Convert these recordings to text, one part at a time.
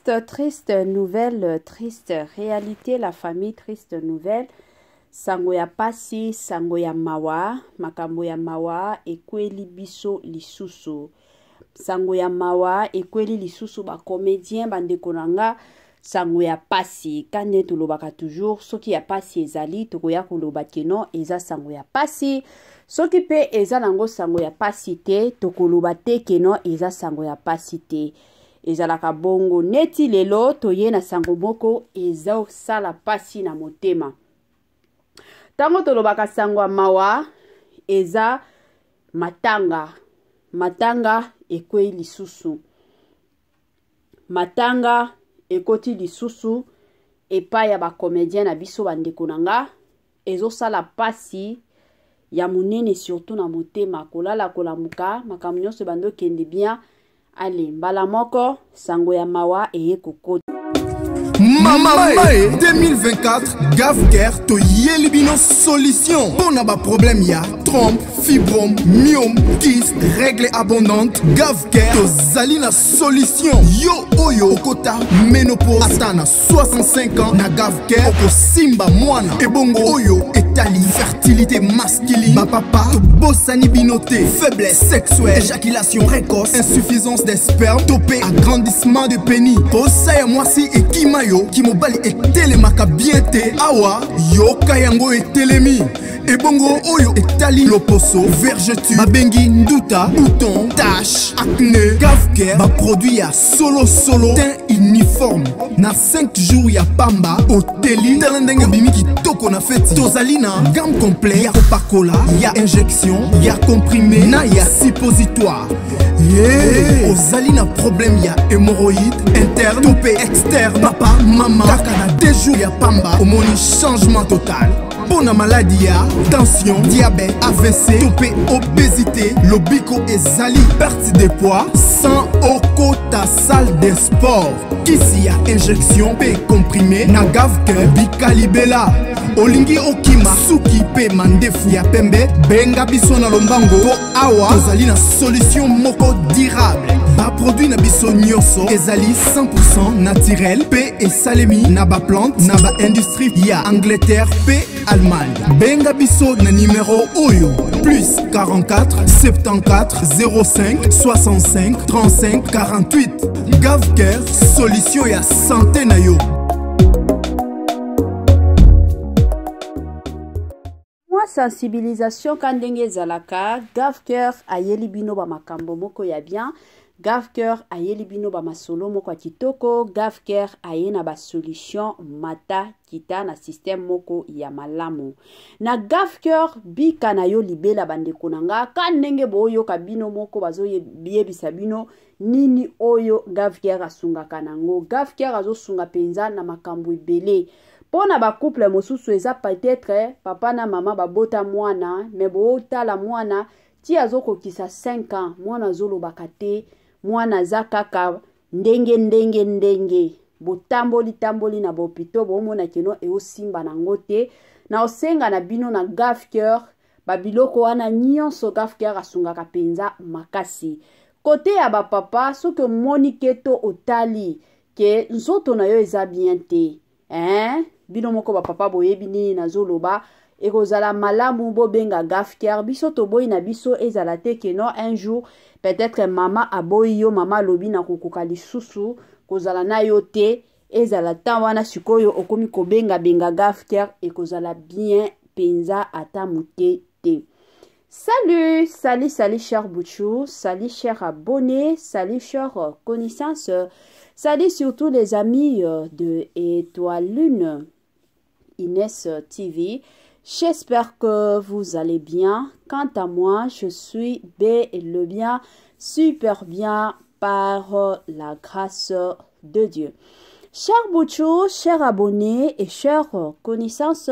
Triste, triste nouvelle, triste réalité, la famille, triste nouvelle. Sango ya pasi, sango ya mawa, makambo ya mawa ekweli biso lisusu. Sango ya mawa ekweli lisusu ba comédien bandeko na nga sango ya pasi ka nde tolobaka toujours soki ya pasi ezali tokoya koloba ke non eza sango ya pasi soki mpe eza nango sango ya pasi te tokoloba te ke non eza sango ya pasi te ezalaka bongo neti lelo toye na sango moko ezosala pasi na motema ntango tolobaka sango ya mawa eza matanga matanga ekwei lisusu matanga ekoti lisusu epai ya bacomédien na biso bandeko na nga ezosala mpasi ya monene surtout na motema kolala kolamuka makambo nyonso ebandi okende bien ale mbala moko sango ya mawa eye kokota mama mae 2024 gafker toyeli bino solution mpo na baproblème ya trompe fibrome myome kyste règle abondante gafker tozali na solution yo oyo okota ménopause ata na 65 ans na gavcare okosimba mwana ebongo oyo etali fertilité masculine bapapa tobosani bino te faiblesse sexuelle éjaculation précoce insuffisance des sperme to mpe agrandissement de pénis posa ya mwasi ekima yo kimobali etelemaka bien te awa yoka yango etelemi ebongo oyo etali loposo vergeture babengi nduta bouton tache acne gafcare baproduit ya solosolo teint uniforme na 5 jours ya pamba oteli tala ndenge obimi kitoko na feti tozali na gamme complet ya kopakola ya injection ya comprime na ya suppositoire yeah. ozali na problème ya hémorroïde interne to mpe externe papa mama kaka na 2 jours ya pamba omoni changement total mpo na maladi ya tension diabète avc to mpe obésité lobiko ezali perte de poids sans okota salle de sport kisi ya injection mpe comprime na gavke bikalibela olingi okima suki mpe mandefu ya pembe benga biso na lombango mpo awa tozali na solution moko durable baproduit na biso nyonso ezali 100 naturel mpe esalemi na baplante na baindustrie ya angleterre mpe allemagne benga biso na nimero oyo plus 44 74 05 65 35 48 gavcare solution ya sante na yo mwa sensibilisation ka ndenge ezalaka gavcœur ayeli bino bamakambo moko ya bien gavcœur ayeli bino bamasolo moko ya kitoko gavcœur aye na basolution mata kita na système moko ya malamu na gavcœur bika na yo libela bandeko na nga ka ndenge boyoka bino moko bazoyebisa bino nini oyo gavcœur asungaka nango gavcœur azosunga mpenza na makambo ebele mpo na bacouple mosusu eza peut-être papa na mama babota mwana me bootala mwana ti azokokisa 5 ans mwana azolobaka te mwana aza kaka ndenge ndenge ndenge botamboli tamboli na bahopito bomona keno eosimba nango te na osenga na bino na gave cœur babiloko wana nyonso gave cœur asungaka mpenza makasi kote ya bapapa soki omoni ke to otali ke nzoto na yo eza bien te eh? bino moko bapapa boyebi nini nazoloba ekozala malamu bobenga gafcare biso toboyi na biso ezala te ke non un jour peut-être mama aboyi yo mama alobi nakokoka lisusu kozala na yo te ezala temps wana sikoyo okomi kobengabenga gafcare ekozala bien mpenza ata moke te Salut, salut, salut cher Bouchou, salut cher abonné, salut cher connaissance, salut surtout les amis de Étoile Lune Inès TV. J'espère que vous allez bien. Quant à moi, je suis bel et le bien, super bien par la grâce de Dieu. Cher Bouchou, cher abonné et chers connaissances,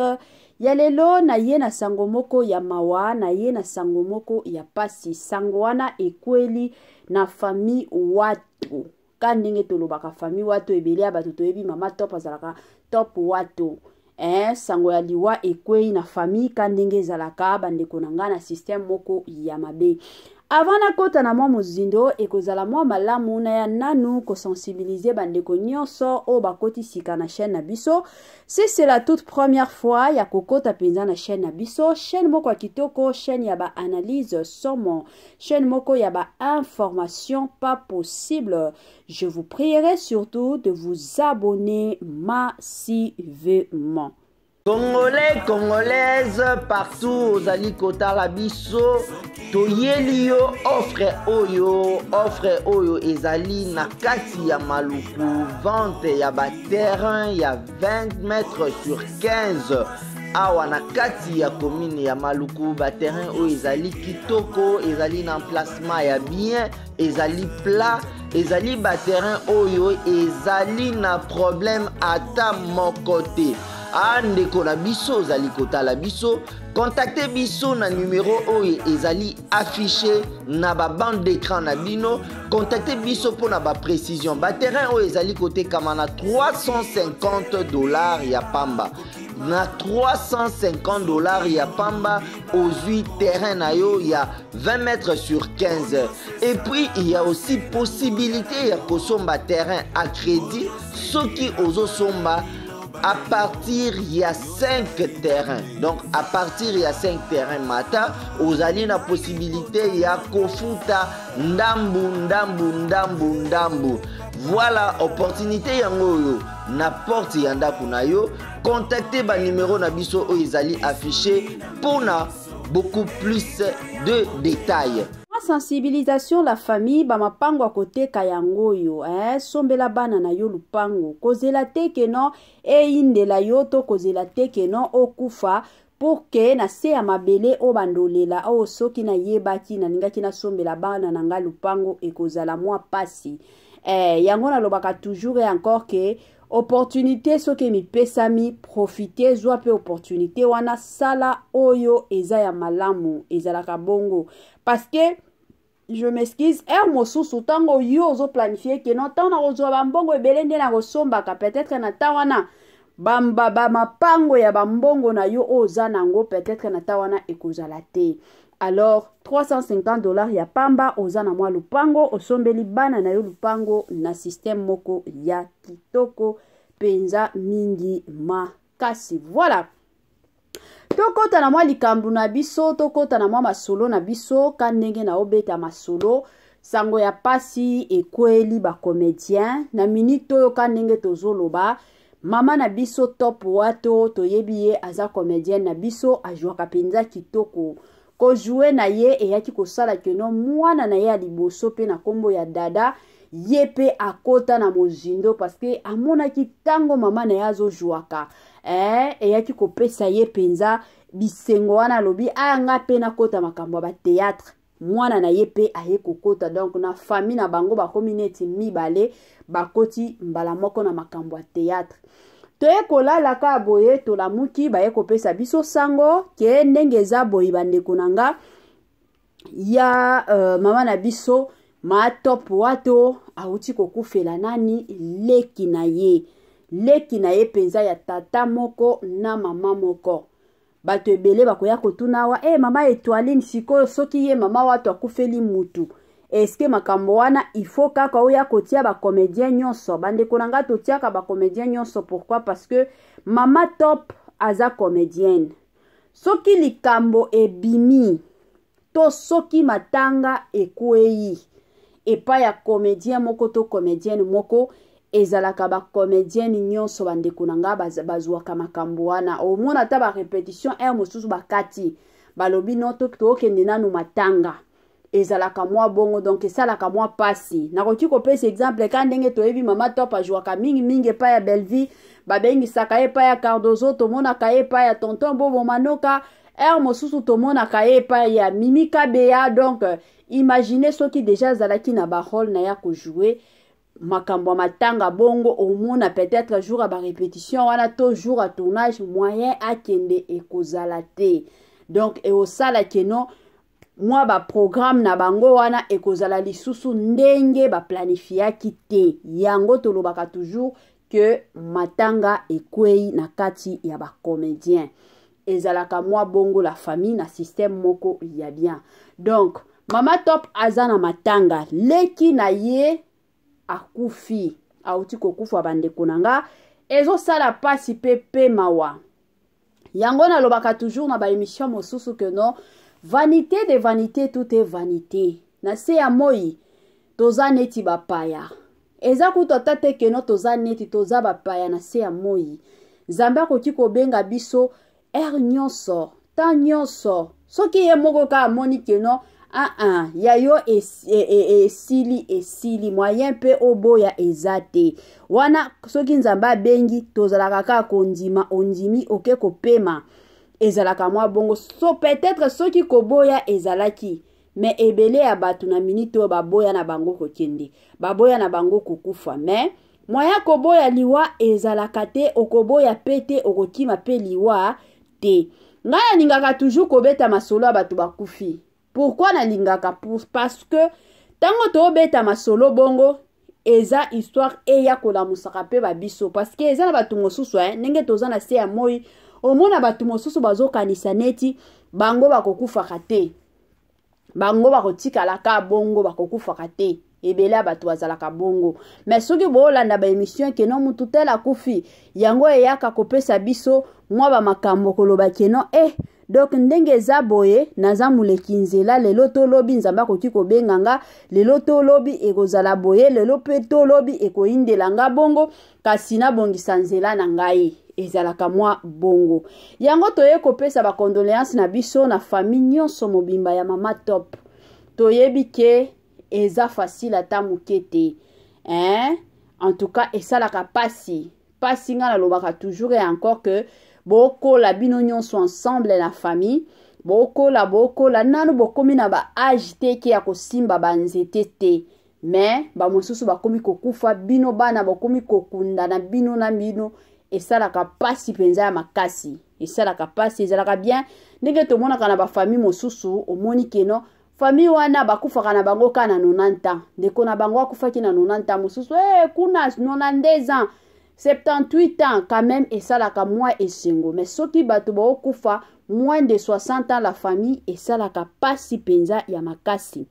ya lelo naye na sango moko ya mawa naye na sango moko ya pasi sango wana ekweli na famille wato ka ndenge tolobaka famille wato ebele ya bato toyebi mama top azalaka top wato eh, sango ya liwa ekwei na famille ka ndenge ezalaka bandeko na ngai na système moko ya mabe. Avant nakota na mwa mozindo, ekozala mwa malamu naya nanu kosensibiliser bandeko nyonso oyo bakoti sika na chaîne na biso. Si c'est la toute première fois ya kokota mpenza na chaîne na biso, chaîne moko ya kitoko, chaîne ya ba analyse somo, chaîne moko ya ba information pas possible, je vous prierai surtout de vous abonner massivement. Congolais, Congolaise, partout ozali kotala biso, toyeli yo offre oyo, offre oyo ezali na kati ya Maluku, vente ya ba terrain ya 20 mètres sur 15 awa na kati ya commune ya Maluku. Ba terrain oyo ezali kitoko, ezali na emplacement ya bien, ezali plat, ezali ba terrain oyo ezali na problème ata moko te. A ndeko na biso ozali kotala biso, contacte biso na numero oyo ezali affiché na ba bande d'écran na bino. Contacte biso mpona ba précision. Ba terrain oyo ezali kotekama na 350 $ ya pamba. Na 350 $ ya pamba, ozwi terrain na yo ya 20 mètres sur 15. Et puis il y a aussi possibilité ya kosomba terrain à crédit soki ozosomba à partir ya 5 terrains. Donc à partir ya 5 terrains mata, ozali na possibilité ya kofuta ndambu ndambu ndambu ndambu. Voilà opportunité yango oyo na porte ya ndako na yo. Contacte ba numéro na biso oyo ezali affiché mpona beaucoup plus de détails. Sensibilisation la famille, bamapango akoteka yango oyo, eh, sombela bana na yo lupango. Kozela te ke no eyindela yo, to kozela te ke no okufa pour ke na se ya mabele oyo bandolela oyo soki nayebaki nalingaki nasombela bana na nga lupango, ekozala mwa pasi. Yango nalobaka toujours et encore ke opportunité soki emipesami, profite, zwa mpe opportunité wana, sala oyo eza ya malamu. Ezalaka bongo parce que, je m'excuse, heure mosusu ntango yo ozoplanifie ke no ntango nakozwa bambongo ebele nde nakosombaka, peut-être na ntan wana bamapango ya bambongo na yo oyo oza nango, peut-être na ntan wana ekozala te. Alors 350 $ ya pamba, oza na mwa lupango, osombeli bana na yo lupango na système moko ya kitoko mpenza mingi makasi. Voilà, tokɔta na mwa likambo na biso, tokɔta na mwa masolo na biso. Ka ndenge naobeta masolo, sango ya pasi ekweli bacomédien na minute oyo. Ka ndenge tozoloba, mama na biso Top Wato, toyebi ye, aza comédienne na biso, azwaka mpenza kitoko. Kojouer na ye eyaki kosala keno mwana na ye ya liboso mpe na nkombo ya Dada, ye mpe akota na mozindo parce que amonaki ntango mama na ye azojwaka, eyaki kopesa ye mpenza bisengo wana. Alobi aya, nga mpe nakota makambo ya bathéâtre. Mwana na ye mpe aye kokota. Donc na famille na bango bakomi neti mibale, bakoti mbala moko na makambo ya théâtre. Toye kolala kaka boye, tolamuki, baye kopesa biso sango ke ndenge eza boye, bandeko na nga ya mama na biso ma Top Wato awuti kokufela nani? Leki na ye, leki na ye mpenza ya tata moko na mama moko. Bato ebele bakoya kotuna awa: "E mama Etoiline, sikoyo soki ye mama Wato akufeli mutu, eske makambo wana il faut kaka oya kotia bacomédien nyonso?" Bandeko na nga, totiaka bacomédien nyonso. Pourquoi? Parce que mama Top aza comédienne. Soki likambo ebimi to soki matanga ekwei epai ya comédien moko to comédienne moko, ezalaka bacomédienne nyonso, bandeko na nga, bazwaka makambo wana. Omona ata barépétition heure mosusu bakati, balobi: "No, tokende nanu matanga." Ezalaka mwa bongo, donc esalaka mwa pasi. Nakoki kopesa exemple ka ndenge toyebi mama Top azwaka mingimingi epai ya Bellevie, babengisaka ye epai ya Cardozo, tomonaka ye epai ya tonton Bobo Manoka, heure mosusu tomonaka ye epai ya Mimi Kabeya. Donc imagine soki déjà azalaki na barôle na ya kojouer makambo ya matanga bongo, omona peut-être jour ya barépétition wana to jour ya tournage, moyen akende ekozala te. Donc ekosala keno mwa baprogramme na bango wana ekozala lisusu ndenge baplanifiaki te. Yango tolobaka toujours ke matanga ekwei na kati ya bacomédien, ezalaka mwa bongo la famille na système moko ya bien. Donc Mama Top aza na matanga, leki na ye akufi, auti kokufa. Bandeko na nga, ezosala pasi mpe mawa. Yango nalobaka toujours na baémission mosusu que non, vanité de vanité, tout est vanité. Na se ya moi toza neti bapaya. Eza kutu ata te que non, toza neti toza bapaya na se ya moi. Nzambe akoki kobenga biso heure nyonso, temps nyonso. Soki ye moko kaka amoni que non, aa ya yo esili, esili, moyen mpe oboya eza te. Wana soki Nzambe abengi, tozalaka kaka kondima. Ondimi, oke kopema, ezalaka mwa bongo. So peut-être soki koboya ezalaki, mais ebele ya bato na minute oyo baboya na bango kokende, baboya na bango kokufa. Mais moyen koboya liwa ezalaka te. Okoboya mpe te, okokima mpe liwa te. Ngai nalingaka toujours kobeta masolo ya bato bakufi. Pourquoi nalingaka? Parce que ntango tobeta masolo bongo, eza histoire eya kolamusaka mpe babiso, parce que eza na bato mosusu, ndenge toza na se ya moi, omona bato mosusu bazokanisa neti bango bakokufaka te, bango bakotikalaka bongo, bakokufaka te. Ebele ya bato bazalaka bongo. Mais soki boolanda baémission que non, mutu tel akufi, yango eyaka kopesa biso mwa bamakambo koloba que non, donc ndenge eza boye, naza moleki nzela. Lelo tolobi Nzambe akoki kobenga nga, lelo tolobi ekozala boye, lelo mpe tolobi ekoyindela nga bongo, kasi nabongisa nzela na ngai. Ezalaka mwa bongo. Yango toye kopesa bacondoléance na biso na famille nyonso mobimba ya Mama Top. Toyebi que eza facile ata moke te, hein? En tout cas esalaka pasi, pasi. Nga nalobaka toujours et encore que bokola bino nyonso ensemble na famille, bokola, bokola nanu, bokomi na baâge te que ya kosimba banzete te, mais bamosusu bakomi kokufa, bino bana bokomi kokunda na bino na bino. Esalaka pasi mpenza ya makasi, esalaka pasi. Ezalaka bien ndenge tomonaka na bafamille mosusu, omoni que non, famille wana bakufaka na bango kaka na 90 ans. Ndeko na bango akufaki na 90 ans, mosusu kuna 92 ans, 78 ans. Quand même esalaka mwa esengo. Mais soki bato baokufa moins de 60 ans, la famille, esalaka pasi mpenza ya makasi.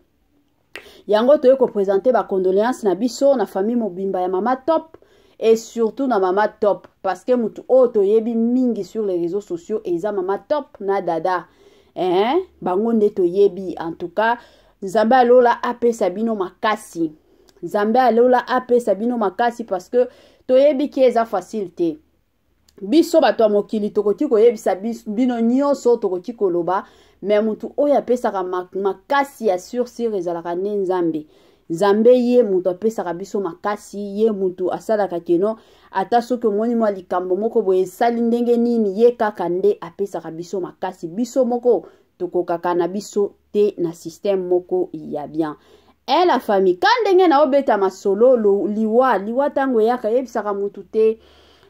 Yango toye koprésenter bacondoléance na biso na famille mobimba ya Mama Top et surtout na Mama Top, parce que mutu oyo toyebi mingi sur les réseaux sociaux eza Mama Top na Dada, eh? Bango nde toyebi. En tout cas Nzambe alola apesa bino makasi, Nzambe alola apesa bino makasi, parce que toyebi que eza facile te. Biso bato ya mokili tokoki koyebisa bino nyonso, tokoki koloba, mais mutu oyo apesaka makasi ya sûr sûr ezalaka nde Nzambe. Nzambe ye moto apesaka biso makasi, ye moto asalaka que non, ata soki omoni mwa likambo moko boye esali ndenge nini, ye kaka nde apesaka biso makasi. Biso moko tokokaka na biso te na système moko ya bien. E la famille, ka ndenge na obeta masolo, liwa, liwa ntango eyaka, eyebisaka motu te.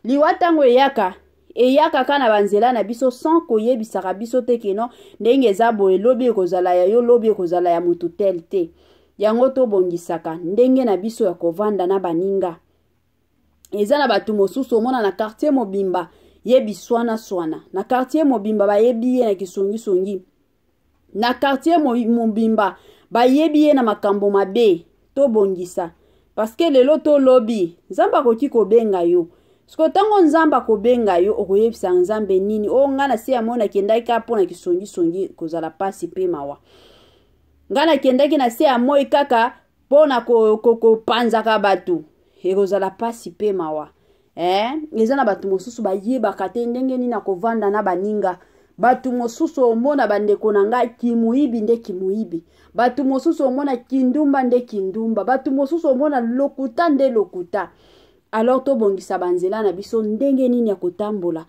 Liwa ntango eyaka, eyaka kaka na banzela na biso sans koyebisaka biso te que non, ndenge eza boye, lobi ekozala ya yo, lobi ekozala ya motu tel te. Yango tobongisaka ndenge na biso ya kovanda na baninga. Eza na bato mosusu, omona na quartier mobimba yebi swana-swana, na quartier mobimba bayebi ye na kisongisongi, na quartier mobimba bayebi ye na makambo mabe. Tobongisa, parce que lelo tolobi Nzambe akoki kobenga yo. Siko ntango Nzambe akobenga yo, okoyebisa Nzambe nini? Oyo ngai na se ya moi nakendaki kaka mpo na kisongisongi, kozala pasi mpe mawa. Ngai nakendaki na se ya moi kaka mpo na kopanzaka bato, ekozala pasi mpe mawa. Eza na bato mosusu bayebaka te ndenge nini akovanda na baninga. Bato mosusu omona, bandeko na ngai, kimuyibi nde kimuyibi, bato mosusu omona kindumba nde kindumba, bato mosusu omona lokuta nde lokuta. Alors tobongisa banzela na biso ndenge nini ya kotambola.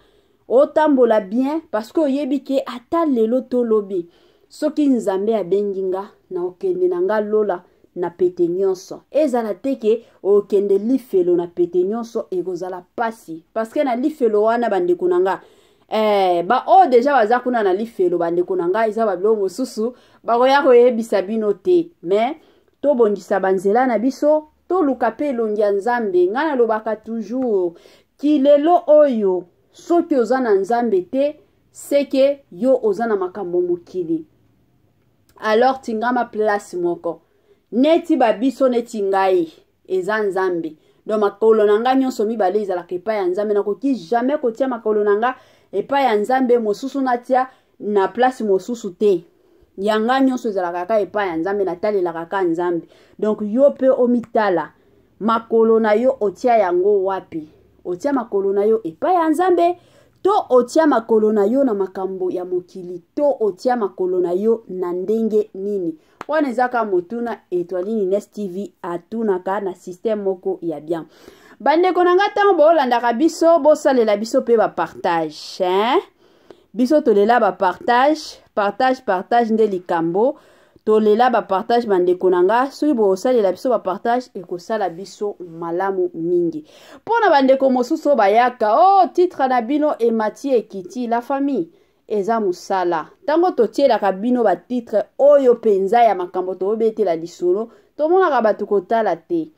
Otambola bien, parce que oyebi que ata lelo tolobi, soki Nzambe abengi nga, na okende na nga lola na pete nyonso. Ezala te que okende lifelo na pete nyonso, ekozala pasi, parce que na lifelo wana, bandeko na nga, baoyo déjà baza kuna na lifelo, bandeko na ngai, eza babiloko mosusu bakoya koyebisa bino te. Mais tobongisa banzela na biso, toluka mpe elongi ya Nzambe. Ngai nalobaka toujours, kilelo oyo soki oza na Nzambe te, seke yo oza na makambo mokili. Alors tingama place moko neti babiso neti ngai eza Nzambe. Donc makolo na ngai nyonso mibale ezalaka epai ya Nzambe. Nakoki jamais kotia makolo na ngai epai ya Nzambe mosusu natia na place mosusu te. Ya ngai nyonso ezalaka kaka epai ya Nzambe, natalelaka kaka Nzambe. Donc yo mpe omitala makolo na yo otia yango wapi. Otia makolo na yo epai ya Nzambe to otia makolo na yo na makambo ya mokili, to otia makolo na yo na ndenge nini? Wana eza kaka motuna Etoile Ines TV atunaka na système moko ya bien. Bandeko na nga, ntango bolandaka biso, bosalela biso mpe bapartage, hein? Biso tolela bapartage, partage, partage nde likambo. Tolela bapartage, bandeko na nga. Soki bosalela biso bapartage, ekosala biso malamu mingi. Mpo na bandeko mosusu oyo bayaka, o oh, titre na bino emati ekiti, la famille, eza mosala. Ntango totielaka bino batitre oyo mpenza ya makambo toobetela lisolo, tomonaka bato kotala te,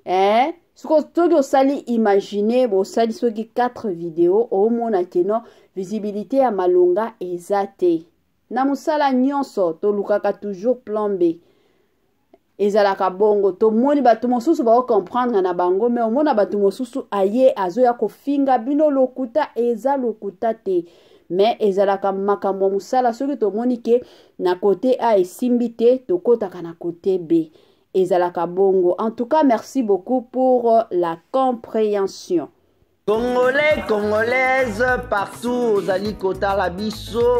eh? Soki osali, imagine bosali soki 4 video, omona que non, visibilité ya malonga eza te. Na mosala nyonso tolukaka toujours plan B. Ezalaka bongo. Tomoni bato mosusu baocomprendre na bango, me omona bato mosusu aye azoya kofinga bino lokuta. Eza lokuta te, me ezalaka makambo ya mosala. Soki tomoni que na côté A esimbi te, tokɔtaka na côté B. Ezalaka bongo. En tout cas, merci beaucoup pour la compréhension. Congolais, Congolaise partout ozali kotala biso,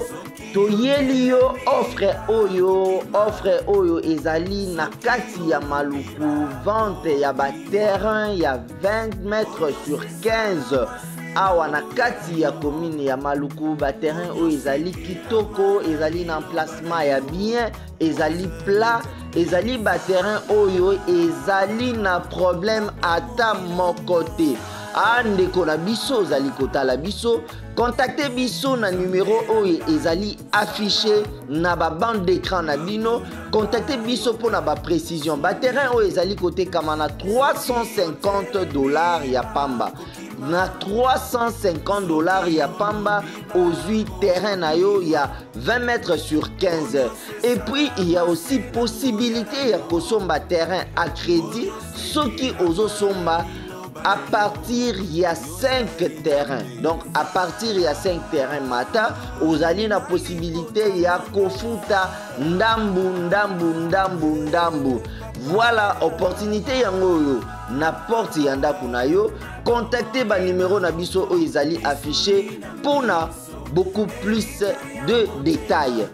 toyeli yo offre oyo. Offre oyo ezali na kati ya Maluku, vente ya baterrain ya 20 mètres sur 15 awa na kati ya commune ya Maluku. Baterrain oyo ezali kitoko, ezali na emplacement ya bien, ezali plat, ezali baterrain oyo ezali na problème ata moko te. A ndeko na biso ozali kotala biso, contacte biso na numero oyo ezali affiché na babande d'écran na bino. Contacte biso mpona baprécision. Baterrain oyo ezali kotekama na 350 $ ya pamba. Na 350 $ ya pamba, ozwi terrain na yo ya 20 mètres sur 15. Et puis il y a aussi possibilité ya kosomba terrain à crédit. Soki ozosomba à partir ya 5 terrains, donc à partir ya 5 terrains mata, ozali na possibilité ya kofuta ndambu ndambu ndambu ndambu. Voilà opportunité yango oyo na porte ya ndako na yo. Contacte banimero na biso oyo ezali affiché mpona beaucoup plus de détails.